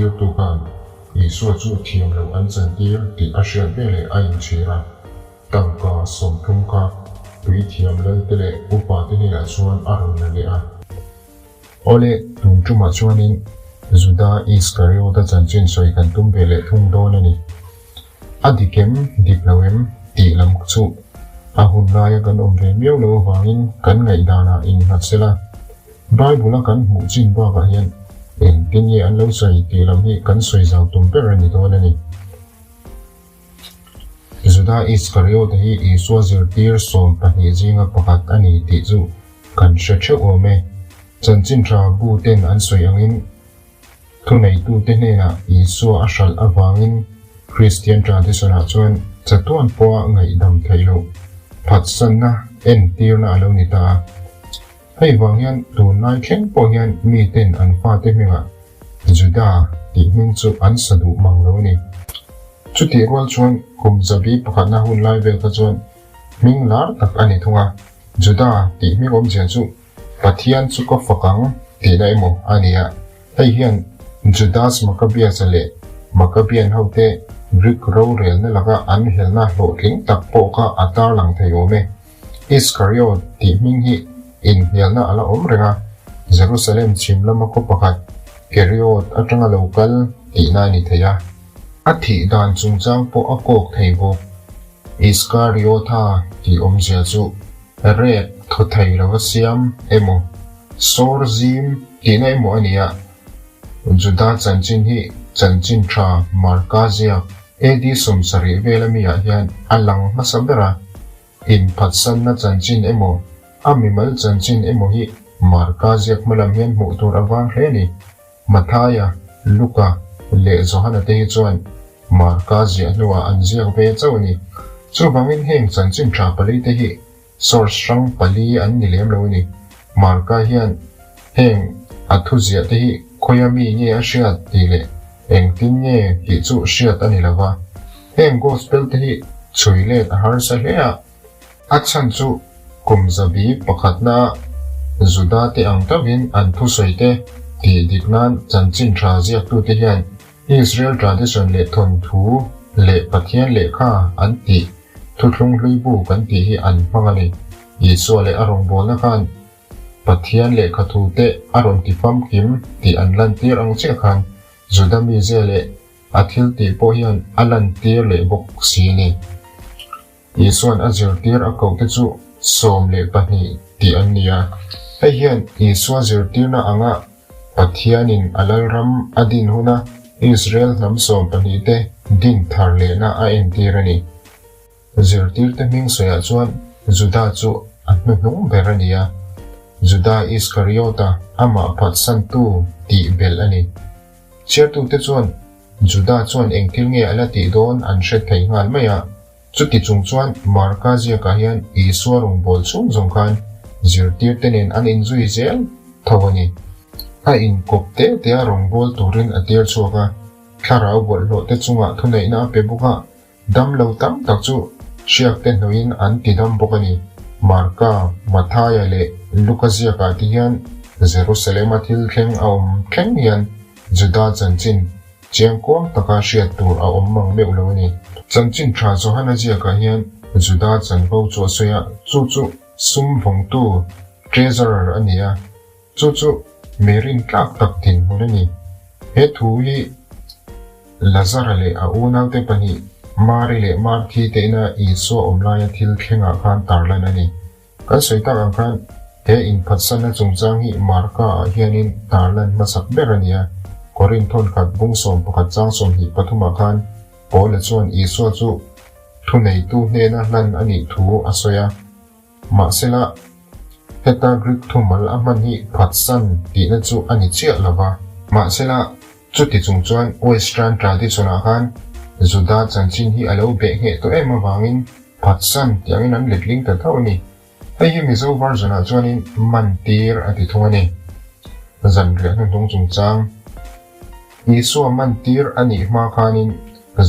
tirtu khan Isua chu thiam loh an chantir tih a hriat veleh a inchhir a. Tangka 30 kha puithiam lalte leh upate hnenah chuan a rawn la leh a. Awle, tun tumah chuanin Juda Iskariota chanchin sawi kan tum ve leh thung dawn a ni. A dik em, dik lo em tih lam chu a hun laia kan awm ve miau lo avangin kan ngaihdanah innghat sela. Bible-a kan hmuh chin bakah hian engtin nge an lo sawi tih lam hi kan sawi zau tum ber a ni dawn a ni. Juda Iskariota hi Isua zirtir 12 zinga pakhat a ni tih chu kan hre theuh awm e. Chanchin tha bu ten an sawi angin thuneitute hnenah Isua a hralh avangin Kristian tradition-ah chuan chatuan pawha ngaihdam theih loh phatsanna entirna a lo ni ta a. Hei vang hian tunlai thleng pawh hian miten an fate hmingah Juda tih hming chu an sa duh mang lo a ni. Chutih rual chuan kum zabi pakhatna hun lai vel kha chuan hming lar tak a ni thung a, Juda tih hming awmzia chu Pathian chu ka fak ang tihna emaw a ni a. Hei hian Judas Maccabeus-a leh Maccabean hote Greek rorelna laka an helna hlawhtling tak pawh kha a tarlang thei awm e. Iskariot tih hming hi inhnialna a la awm reng a, Jerusalem chhim lama khaw pakhat Keriot atanga lo kal tihna a ni thei a. A thih dan chungchang pawh a kawk thei bawk. Iskariotha tih awmzia chu rek thaw thei lova siam emaw, sawr zim tihna emaw a ni a. Juda chanchin hi chanchin tha Marka ziak AD 70 vela miah hian a lang hmasa ber a. Inphatsanna chanchin emaw, a mimal chanchin emaw hi Marka ziak hmalam hian hmuh tur a vang hle a ni. Mathaia, Luka leh Johana te hi chuan Marka ziah hnuah an ziak ve chauh a ni. Chuvangin heng chanchin tha pali te hi source hrang pali an ni lem lo a ni. Marka hian heng a thu ziah te hi khawia mi nge a hriat tih leh engtin nge tih chu hriat a ni lo va. Heng Gospel te hi chhui let a harsa hle a, a chhan chu kum zabi pakhatna Juda te ang tavin an thusawi te tih dik nan chanchin tha ziaktute hian Israel tradition leh thawnthu leh Pathian lehkha an tih thuthlung hlui bu kan tih hi an hmang a ni. Isua leh a rawngbawlna khan Pathian lehkha thu te a rawn ti famkim tih an lantir ang chiah khan Juda mizia leh A thil tih pawh hian a lantir leh bawk si a ni. Isua'n a zirtir a kohte chu 12 tih an ni a. Hei hian Isua zirtirna anga Pathianin a Lalram a din huna Israel hnam sawmpahnihte din thar lehna a entir a ni. Zirtirte hming sawiah chuan Juda chu a hnuhnung ber a ni a, Juda Iskariota amah phatsantu tih belh a ni. Chhiartute chuan Juda chuan eng thil nge a la tih dawn an hre thei nghal mai a. Chuti chung chuan Marka ziakah hian Isua rawngbâwl chhung zawng khan zirtirte nen an inzui zel tho a ni. A inkawp te tea rawngbâwl turin a tir chhuak a, thlarau bawlhhlawhte chungah thuneihna a pe bawk a, dam lo tam tak chu hriakte hnuaiin an ti dam bawk a ni. Marka, Mathaia leh Luka ziakah te hian Jerusalema thil thleng a awm thleng hian Juda chanchin chiangkuang taka hriat tur a awm mang meuh lo a ni. Chanchin tha Johana ziakah hian Juda chanvo chu a sawi a, chu chu sum vawngtu, treasurer, a ni a, chu chu Merin tlak tak dinhmun a ni. He thu hi Lazara leh a unaute pahnih Mari leh Marthi te ina Isua awm laia thil thlengah khan tarlan a ni. Kan sawi tak ang khan he inphatsanna chungchang hi Marka-ah hianin tarlan hmasak ber a ni a. Korinth thawnkhat bung 11 chang 23 ah khan Paula chuan Isua chu thuneitu hnena hlan a nih thu a sawi a. Mahsela, heta Greek thumal a hman hi phatsan tihna chu a ni chiah lo va. Mahsela, chuti chung chuan Western tradition-ah khan Juda chanchin hi a lo beh ngheh tawh em avangin phatsan tih angin an letling ta tho a ni. Hei hi Mizo version-ah chuanin mantir a ti thung a ni. Zanriah hnuhnung chungchang Isua mantir a nih hma khanin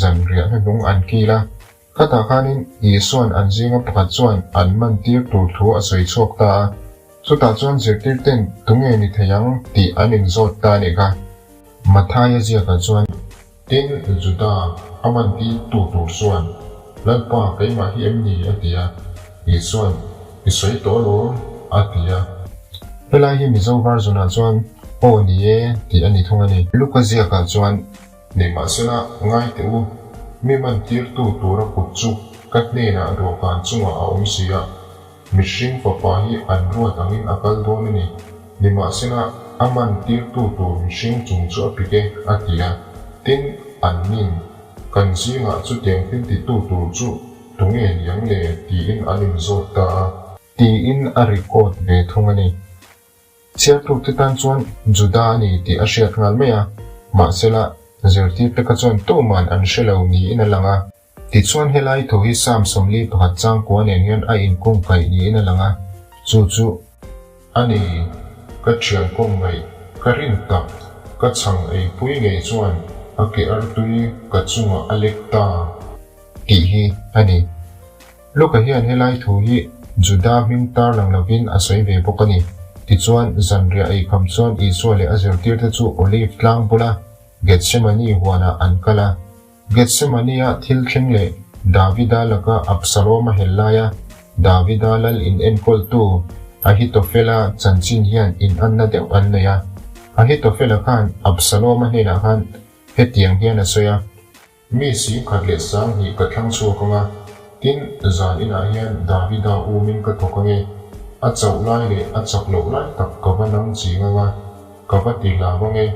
zanriah hnuhnung an kil a. Khatah khanin Isua'n an zinga pakhat chuan an mantir tur thu a sawi chhuak ta a, chutah chuan zirtirten tunge ni thei ang tih an inzawt ta a nih kha. Mathaia ziakah chuan, Tin, Juda, a mantirtu tur chuan, Lalpa, keimah hi em ni? a ti a. Isua'n, I sawi tawh alawm, a ti a. Helai hi Mizo version-ah chuan, Aw ni e, tih a ni thung a ni. Luka ziakah chuan, Nimahsela, ngai teh u, mi mantirtu tura kut chu ka hnenah dawhkan chungah a awm si a. Mihring fapa hi an ruat angin a kal dawn a ni. Nimahsela, a man tirtu tur mihring chung chu a pik e, a ti a. Tin, an nin, Kan zingah chutiang thil titu tur chu tunge ni ang le? tiin an inzawt ta a. Tiin a record ve thung a ni. Chhiartute tan chuan Juda a ni tih a hriat nghal mai a, mahsela, zirtirte kha chuan tuman an hre lo niin a lang a. Tichuan helai thu hi Psalm 41 changkua nen hian a inkung kaih niin a lang a, chu chu. A ni, ka thian kawng ngaih, ka rin tak, ka chhang eipui ngei chuan a ke artui ka chungah a lek ta. Tih hi a ni. Luka hian helai thu hi Juda hming tarlang lovin a sawi ve bawk a ni. Tichuan, zanriah eikham chuan Isua leh a zirtirte chu Olive tlang bula Gethsemane huanah an kal a. Gethsemane-a thil thleng leh Davida laka Absalom-a hel laia Davida lal in enkawltu Ahithophel-a chanchin hian inanna deuh an nei a. Ahithophel-a khan Absalom-a hnenah khan hetiang hian a sawi a, Mi singkhat leh sanghnih ka thlang chhuak ang a, tin, zan inah hian Davida umin ka thawk ang e, a chauh lai leh a chak loh lai tak ka va nang ching ang a, Ka va ti hlau ang e.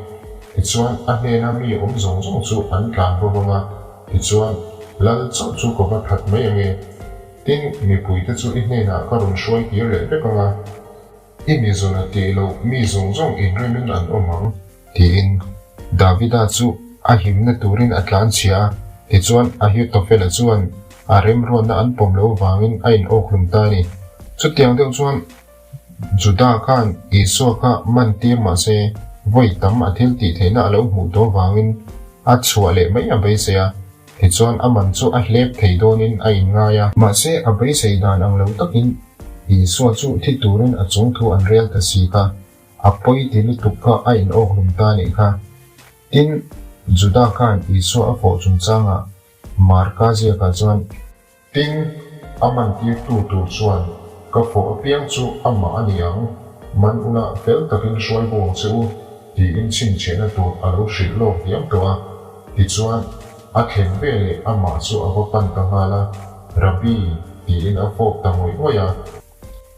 Tichuan, a hnena mi awm zawng zawng chu an tlan bo vang a, tichuan, Lal chauh chu ka va that mai ang e. Tin, mipuite chu i hnenah ka rawn hruai kir leh vek ang a, i mi zawna tih loh mi zawng zawng inremin an awm ang, tiin Davida chu a himna turin a tlan chhia a, tichuan Ahithophela chuan a remruatna an pawm loh vangin a inawkhlum ta a ni. Chutiang deuh chuan Juda khan Isua kha man tir mah se, vawi tam a thil tih theihna a lo hmuh tawh vangin a chhuah leh mai a beisei a, tichuan a man chu a hlep thei dawnin a inngai a. Mahse, a beisei dan ang lo takin Isua chu thi turin a chung thu an rel ta si kha, a pawi ti lutuk kha a inawkhlum ta nih kha. Tin, Juda khan Isua a fawh chungchangah Marka ziakah chuan, Tin, a mantirtu tur chuan, Ka fawh apiang chu amah a ni ang, man ula fel takin hruai bawk ang che u, tiin chhinchhiahna tur a lo hrilh lawk diam tawh a. Tichuan, a thlen veleh amah chu a va pan ta nghal a, Rabbi, tiin a fawp ta ngawih ngawih a.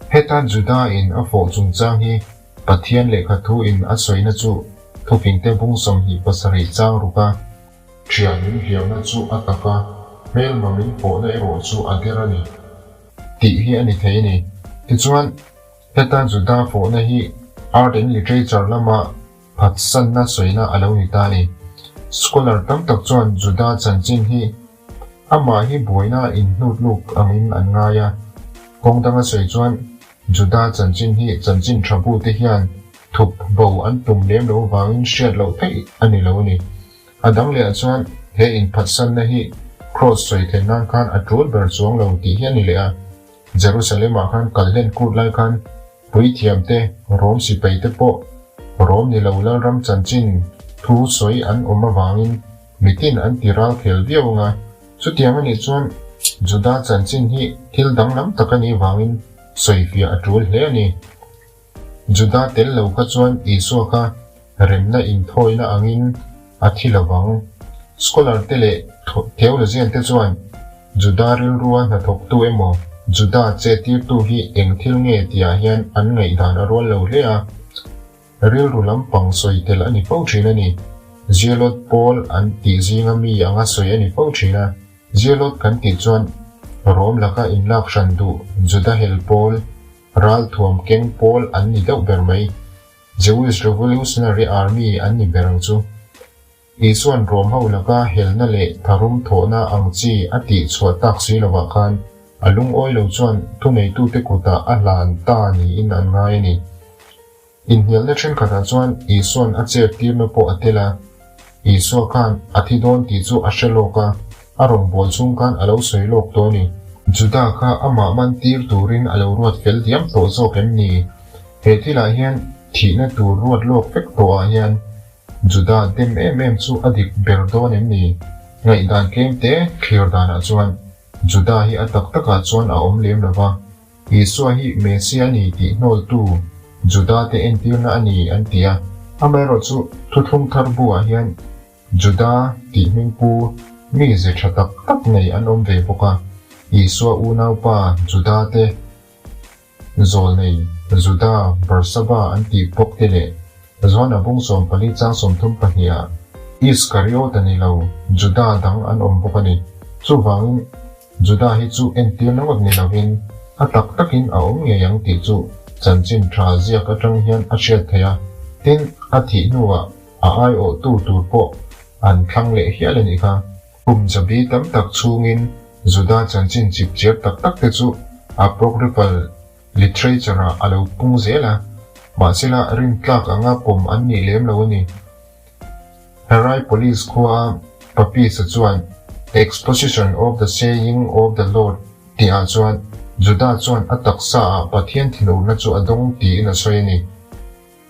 Heta Juda-in a fawh chungchang hi Pathian lehkha thuin a sawina chu thufingte bung 27 chang ruk a. Thian min hliamna chu a tak a, hmelma min pawhna erawh chu a der a ni. Tih hi a ni thei a ni. Tichuan, heta Juda fawhna hi Art and Literature lama phatsanna sawina a lo ni ta a ni. Scholar tam tak chuan Juda chanchin hi amah hi buaina inhnut luk angin an ngai a. Kawng danga sawi chuan Juda chanchin hi chanchin tha bute hian thup bo an tum lem lo vangin hriat loh theih a ni lo a ni. A dang lehah chuan he inphatsanna hi Kraws sawi theih nan khan a tul ber chuang lo tih hi a ni leh a. Jerusalem-ah khan kal hlen kut lai khan puithiam te, Rom sipai te pawh Rom ni lo Lalram chanchin thu sawi an awm avangin mitin an ti ral khel viau ang a. Chutiang a nih chuan Juda chanchin hi thil danglam tak a nih vangin sawifiah a tul hle a ni. Juda tel lo kha chuan Isua kha remna inthawina angin a thi lo vang. Scholar te leh theologian te chuan Juda rilrua hnathawktu emaw Juda chettirtu hi eng thil nge tihah hian an ngaihdan a rual lo hle a. Rilru lampang sawi tel a ni fo thin a ni. Zealot pawl an tih zinga mi anga sawi a ni fo thin a. Zealot kan tih chuan Rom laka inlak hran duh Juda hel pawl, Ralthuam keng pawl an ni deuh ber mai. Jewish Revolutionary Army an ni ber ang chu. Isua'n Rom ho laka helna leh tharum thawhna ang chi a tih chhuah tak si lovah khan a lungawi lo chuan thuneitute kutah a hlan ta niin an ngai a ni. Inhnialna thenkhatah chuan Isua'n a chet tirna pawh a tel a. Isua khan a thi dawn tih chu a hre lawk a, a rawngbâwl chung khan a lo sawi lawk tawh a ni. Juda kha amah man tir turin a lo ruat fel diam tawh zawk em ni? He thilah hian thihna tur ruat lawk vek tawhah hian. Juda dem em em chu a dik ber dawn em ni? Ngaihdan tlem te thlir danah chuan Juda hi a tak takah chuan a awm lem lo va, Isua hi Messia a ni tih hnawltu Juda te entirna a ni an ti a. Amaherawhchu Thuthlung Thar buah hian Juda tih hmingpu mi ze tha tak tak nei an awm ve bawk a, Isua unaupa Juda te Zawlnei, Juda, Barsaba an tih bawk te leh Johana bung 14 chang 32 ah Iskariota ni lo Juda dang an awm bawk a ni. Chuvangin Juda hi chu entirna ngawt ni lovin a tak takin a awm ngei ang tih chu chanchin tha ziak atang hian a hriat theih a, tin a thih hnuah a aiawhtu tur pawh an thlang leh hial a nih kha. Kum zabi tam tak chhungin Juda chanchin chip chiar tak tak te chu apocryphal literature ah a lo pung zel a, mahsela rintlak anga pawm an nih lem lo a ni. Hierapolis khua Papias-a chuan Exposition of the Saying of the Lord tihah chuan Juda chuan a taksa ah Pathian thinurna chu a dawng tiin a sawi a ni.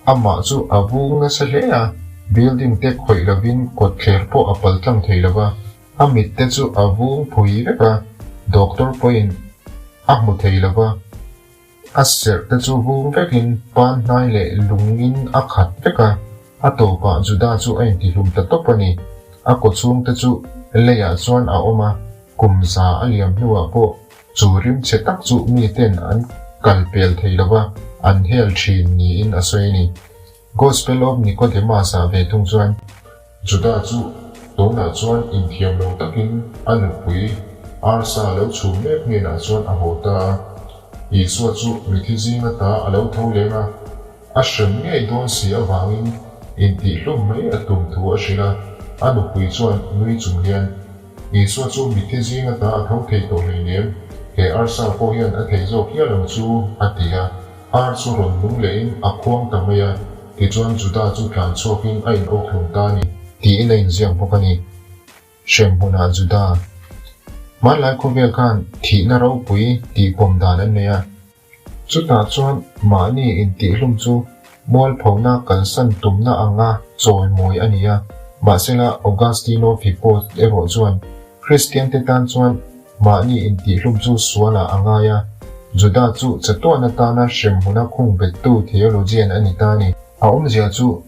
Amah chu a vung nasa hle a, building te khawih lovin kawtthler pawh a pal tlang thei lo va, a mit te chu a vung phui vek a, doctor pawhin a hmu thei lo va, a serh te chu vung vekin pan hnai leh lungin a khat vek a, a tawpah Juda chu a intihlum ta tawp a ni. A kawchhung te chu leiah chuan a awm a, kum za a liam hnuah pawh Chu rimchhe tak chu miten an kal pel thei lo va, an hel thin niin a sawi a ni. Gospel of Nicodemus-ah ve thung chuan, Judah chu tunah chuan inthiam lo takin a nupui arsa lo chhum mek hnenah chuan a haw ta a. Isua chu mithi zinga ta a lo tho leng a. A hrem ngei dawn si avangin intihhlum mai a tum thu a hrilh a, a nupui chuan nui chung hian, Isua chu mitthi zing ata a tho thei tawh hleinem, he arsa pawh hian a thei zawk hial ang chu, a ti a. Ar chu rawn nung lehin a khuang ta mai a, tichuan Juda chu tlan chhuakin a inawkhlum ta a ni. Tiin a inziak bawk a ni. Hremhmunah Juda. Hmanlai khawvel khan thihna ropui tih pawm dan an nei a. Chutah chuan mahni intihhlum chu mualphona kalsan tumna anga chawimawi a ni a, mahsela Augustine of Hippo erawh chuan Kristiante tan chuan mahni intihhlum chu sualah a ngai a, Juda chu chatuan atana hremhmuna khung bettu theologian a ni ta a ni. A awmzia chu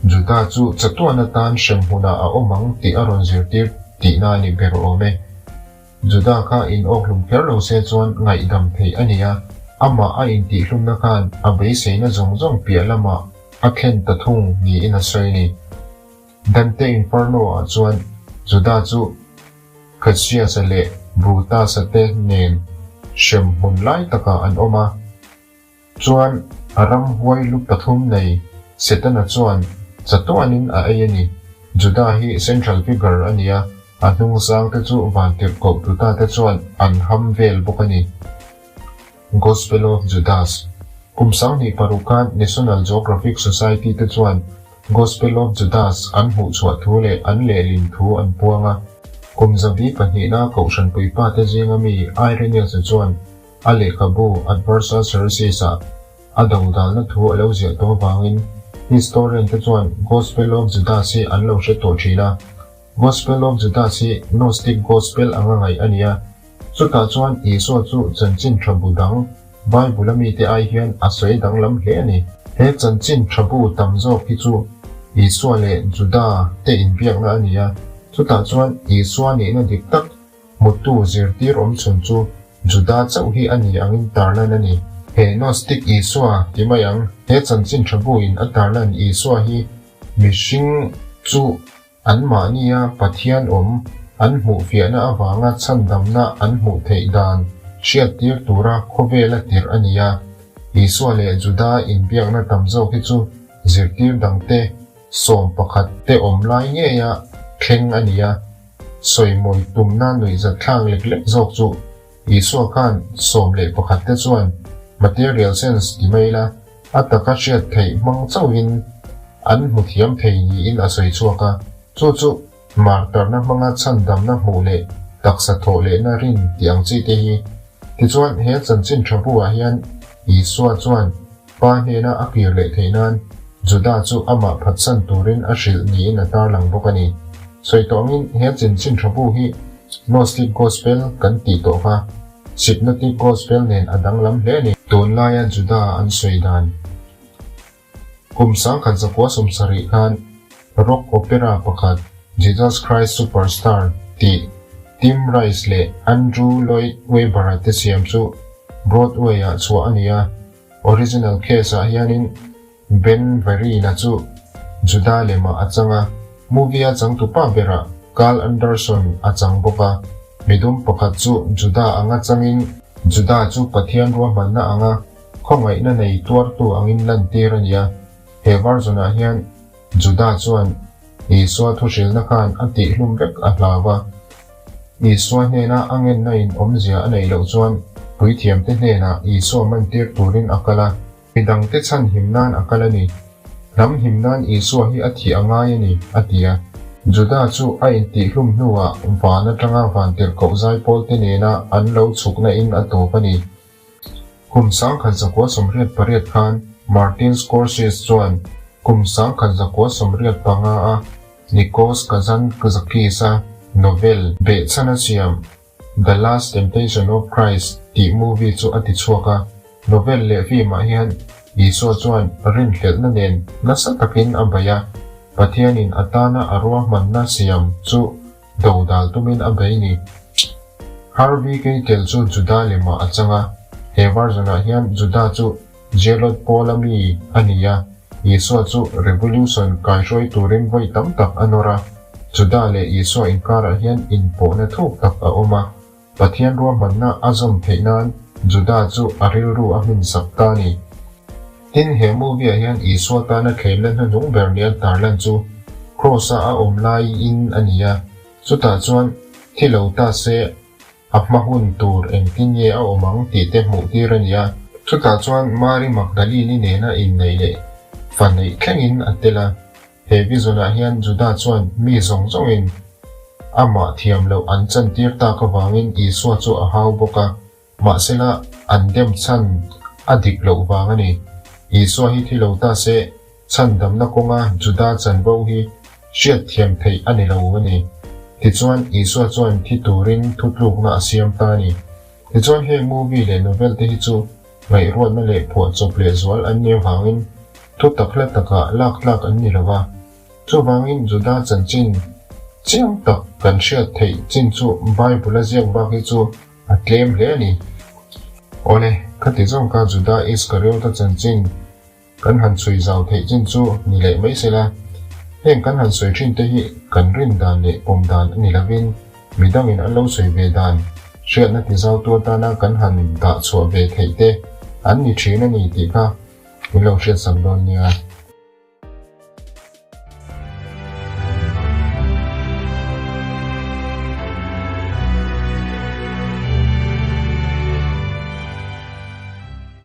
Juda chu chatuan atan hremhmunah a awm ang tih a rawn zirtir tihna a ni ber awm e. Juda kha in awkhlum kher lo se chuan ngaihdam theih a ni a, amah a intihhlumna khan a beiseina zawng zawng piah lamah a thlen ta thung niin a sawi a ni. Dante Inferno-ah chuan Juda chu Cassius-a leh Brutus-a te nen hremhmun lai takah an awm a. Chuan a ramhuai lu pathum nei Setana chuan chatuanin a ei a ni. Juda hi central figure a ni a, a hnung zangte chu vantirhkoh tutate chuan an ham vel bawk a ni. Gospel of Judas Kum 26 khan National Geographic Society te chuan Gospel of Judas an hmuhchhuah thu leh an lehlin thu an puang a. Kum zabi pahnihna Kohhran puipate zinga mi Irenaeus-a chuan A lehkhabu Adversa Heresies-ah a dodalna thu a lo ziah tawh avangin historian te chuan Gospel of Judas hi an lo hre tawh thin a. Gospel of Judas hi Gnostic Gospel anga ngaih a ni a. Chutah chuan Isua chu chanchin tha bu dang, Bible-a mite ai hian a sawi danglam hle a ni. He chanchin tha bu tam zawk hi chu Isua leh Juda te inbiakna a ni a. Chutah chuan Isua nihna dik tak Hmutu zirtir awm chhun chu Juda chauh hi a ni angin tarlan a ni. He Gnostic Isua ti mai ang, he chanchin tha buin a tarlan Isua hi mihring chu anmahnia Pathian awm an hmuhfiahna avanga chhandamna an hmuh theih dan hriattir tura khawvela tirh a ni a. Isua leh Juda inbiakna tam zawk hi chu zirtir dangte 11 te awm lai ngeia thleng a ni a. Sawimawi tumna nuihzat thlak lek lek zawk chu Isua khan 11 te chuan material sense ti mai la, a taka hriat theih hmang chauhin an hmu thiam thei niin a sawi chhuak a. Chu chu martarna hmanga chhandamna hmuh leh taksa thawh lehna rin tih ang chi te hi. Tichuan he chanchin tha bu ah hian Isua chuan Pa hnena a kir leh theih nan. Juda chu amah phatsan turin a hrilh niin a tarlang bawk a ni. Sawi tawh angin he chanchin tha bu hi Gnostic Gospel kan tih tawh kha Synoptic Gospel nen a danglam hle a ni. Tunlaia Juda an sawi dan kum 1970 khan rock opera pakhat Jesus Christ Superstar tih Tim Rice leh Andrew Lloyd Webber-a te siam chu Broadway-ah chhuah a ni a. Original case ah hianin Ben Vereen-a chu Judah lemah a chang a, movie a changtupa berah Carl Anderson a chang bawk a. Midum pakhat chu Judah anga changin Judah chu Pathian ruahmanna anga khawngaihna nei tuartu angin lantir a ni a. He version-ah hian Judah chuan Isua thuhrilna khan a tihhlum vek a hlau a. Isua hnena a ngenna in awmzia a neih loh chuan puithiamte hnenah Isua mantir turin a kal a, midangte chhanhim nan a kal a ni. Hnam him nan Isua hi a thih a ngai a ni, a ti a. Juda chu a intihhlum hnuah van atanga vantirhkoh zaipawlte nena an lo chhukna in a tawp a ni. Kum 1998 khan Martin Scorsese chuan kum 1985 a Nikos Kazantzakis-a novel behchhan a siam The Last Temptation of Christ tih movie chu a ti chhuak a. Novel leh film-ah hian Isua chuan rinhlelhna nen nasa takin a bei a, Pathianin a tana a ruahmanna siam chu dodal tumin a bei ni. Harvey Keitel chu Juda lemah a chang a, he version-ah hian Juda chu Zealot pawla mi a ni a, Isua chu revolution kaihruai turin vawi tam tak a nawr a. Juda leh Isua inkarah hian inpawhna thuk tak a awm a, Pathian ruahmanna a zawm theih nan Juda chu a rilru a hminsak ta a ni. Tin, he movie-ah hian Isua tana thlemna hnuhnung ber nia tarlan chu Kraws-a a awm laiin a ni a, chutah chuan thi lo ta se a hma hun tur engtin nge a awm ang tih te hmuh tir a ni a. Chutah chuan Mary Magdalene-i nena inneih leh fa neih thlengin a tel a. He vision-ah hian Juda chuan mi zawng zawngin amah thiam loh an chantir tak avangin Isua chu a hau bawk a. Mahsela, an dem chhan a dik loh vang a ni. Isua hi thi lo ta se, chhandamna kawnga Juda chanvo hi hriatthiam theih a ni lo a ni. Tichuan, Isua chuan thi turin thutlukna a siam ta a ni. Tichuan, heng movie leh novel te hi chu ngaihruatna leh phuahchawp lehzual an nih avangin thutak hla takah lak tlak an ni lo va. Chuvangin Juda chanchin chiang tak kan hriat theih chin chu Bible-a ziak bak hi chu A tlem hle a ni. Awle, khati zawng kha Juda Iskariota chanchin kan han chhui zau theih chin chu ni leh mai sela, heng kan han sawi thin te hi kan rin dan leh pawm dan a ni lovin midangin an lo sawi ve dan hriatna tizautu atana kan han dah chhuah ve theih te an ni thin a ni tih kha min lo hriatsak dawn nia.